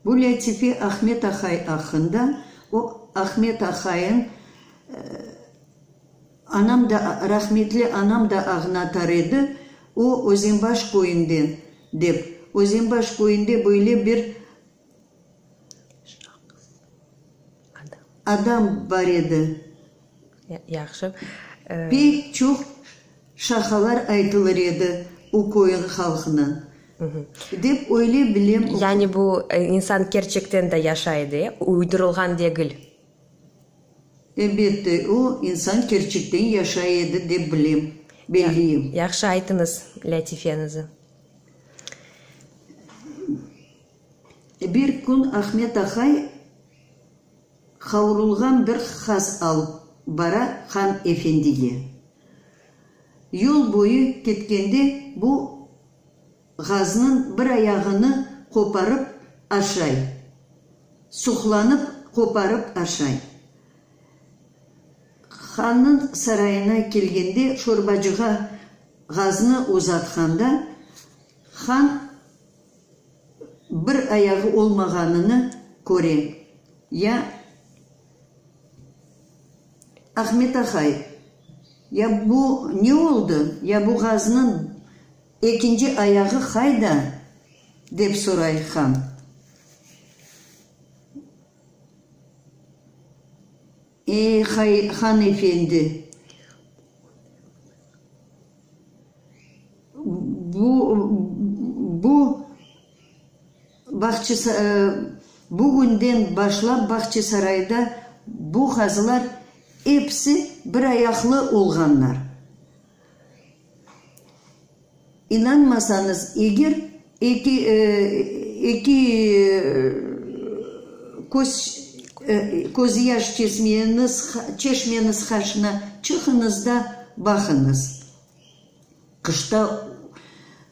Bu lâtife Ahmet ahay aqqında, o Ahmet ahayın anam da, rahmetli anam da ağnatar edi, o Özenbaş köyünden dep. Özenbaş köyünde böyle bir adam bar edi. Yahşı. Pek çoq şaqalar aytılır edi o köyün halqına. Dep öyle bilem. Yani bu insan kerçekten de yaşay edi, e? Uydurılğan degil. Elbette, o insan kerçekten yaşay edi dep bilem, belliyim. Yahşı, aytıñız lâtifenizi. Bir kün Ahmet ahay qavurılğan bir qaz alıp bara han efendige. Yol boyu ketkende bu ğaznıñ bir ayağını qoparıp aşay. Suqlanıp qoparıp aşay. Hannıñ sarayına kelgende şorbacığa ğaznı uzatqanda, han bir ayağı olmağanını köre. Ya, Ahmet ahay, ya bu ne oldı, ya bu ğaznıñ ekinci ayağı qayda? dep soray han. Ey, han efendi, bu, bu bugünden başlap Bağçasarayda bu qazlar episi bir ayaqlı olğanlar. İnanmasañız, eger eki, eki köz, közyaş çesmeñiz, çeşmeñiz qarşına çıqıñız da baqıñız. Qışta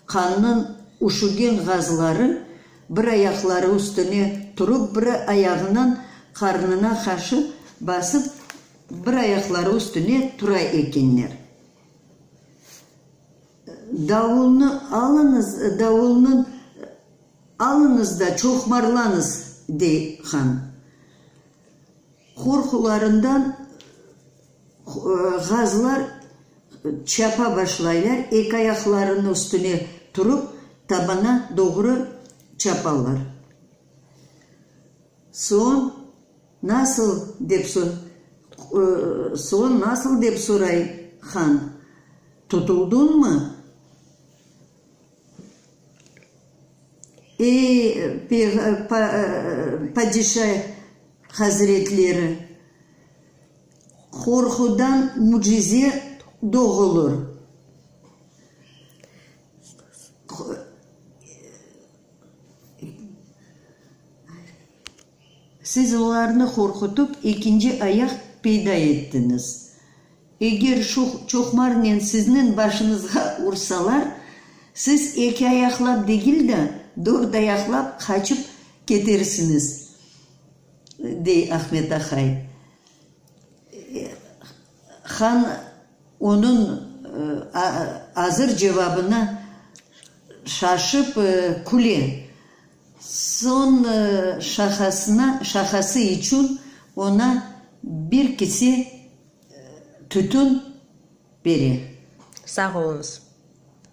qannıñ üşügen ğazları bir ayaqları üstüne turıp, bir ayağınan qarnına qarşı basıp, bir ayaqları üstüne tura ekenler. Davulnı alıñız, davulnıñ alıñız da çoqmarlañız, dey han. Qorqularından ğazlar çapa başlaylar, eki ayaqlarınıñ üstüne turıp, tabana doğru çapalar. Soñ nasıl? dep soñ nasıl? dep soray han. Tutuldıñmı? Ey, padişa hazretleri, qorqudan mücize doğulır. Siz olarnı qorqutıp, ekinci ayaq peyda ettiñiz. Eger şu çoqmarnen sizniñ başıñızğa ursalar, siz eki ayaqlap degil de, dört ayaqlap qaçıp ketersiñiz, dey Ahmet ahay. Han onıñ azır cevabına şaşıp küle. Soñ şaqasına, şaqası içün oña bir kise tütün bere. Sağ oluñız.